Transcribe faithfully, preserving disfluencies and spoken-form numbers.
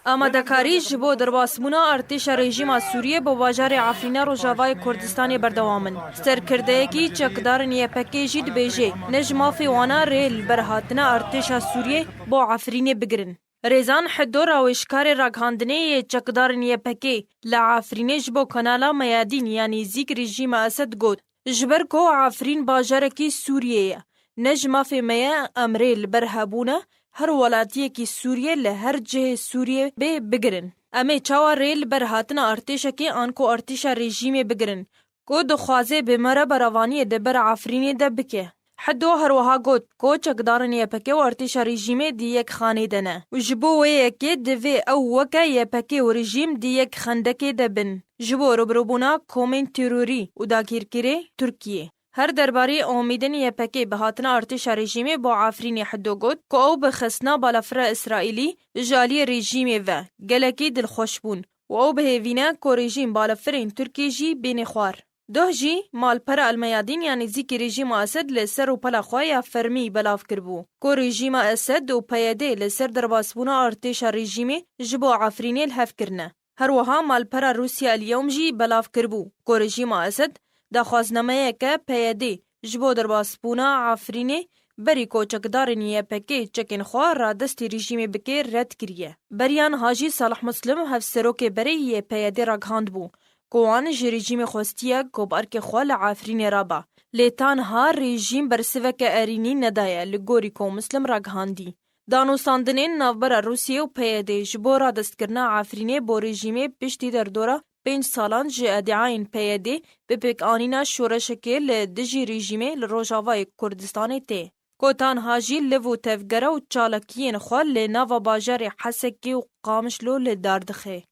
Amadekarî ji bo derbasbûna artêşa rejîma Sûriyê bo bajarê Efrîna Rojavayê Kurdistanê berdewam in. Serkirdeyekî çekdarên Y P G jî dibêje, ne ji mafê wan e rê li ber hatina artêşa Sûriyê bo Efrînê bigirin. Rêzan Hiddo, rawêjkarê ragihandinê yê çekdarên Y P G li Efrînê ji bo kanala Meyadîn ya nêzîk rejîma Esed got, ji ber ku Efrîn bajarekî Sûriyê ye, ne ji mafê me ye em rê li ber hebûna her welatiyekî Sûriyê li her cihê Sûriyê bê bigirin. Em ê çawa rê li ber hatina artêşekê an ku artêşa rejîmê bigirin, ku dixwaze bi me re berevaniyê di ber Efrînê de bike. Hiddo her wiha got ku çekdarên Y P G û artêşa rejîmê di yek xanê de ne û ji bo wê yekê divê ew weke Y P G û rejîm di yek xendekê de bin ji bo rûbirûbûna komên terorî û dagirkirê Tirkiyê. Her derbarê omîdên Y P G bi hatina artêşa rejîmê bo Efrînê Hiddo got ku ew bi xistina balafira Îsraîlî ji aliyê rejîmê ve gelekî dilxweş bûn û ew bi hêvî ne ku rejîm balafirên Tirkiyê jî bêne xwar. Doh jî malpera El Meyadîn ya nêzîkî rejîma Esed li ser rûpela xwe ya fermî belav kiribû ku rejîma Esed û P Y D li ser derbasbûna artêşa rejîmê ji bo Efrînê li hev kirine. Her wiha malpera Rûsya El Yewm jî belav kiribû ku rejîma Esed daxwaznameyeke P Y D ji bo derbasbûna Efrînê berî ku çekdarên Y P G çekên xwe radestî rejîmê bike red kiriye. Beriya niha jî Salih Muslim, hevserokê berê yê P Y D ragihandibû ku wan ji rejîmê xwestiye ku bi erkê xwe li Efrînê rabe. Lê ta niha rejîm bersiveke erênî nedaye, li gorî ku Muslim ragihandî. Danûstandinên navbera Rûsiyê û P Y D ji bo radestkirina Efrînê bo rejîmê piştî derdora pênc salan ji îdiayên P Y D bi pêkanîna şoreşekê li dijî rejîmê li Rojavayê Kurdistanê tê. Ku ta niha jî liv û tevgera û çalakiyên xwe li nava bajarê Hesekê û Qamişlo li dar dixe.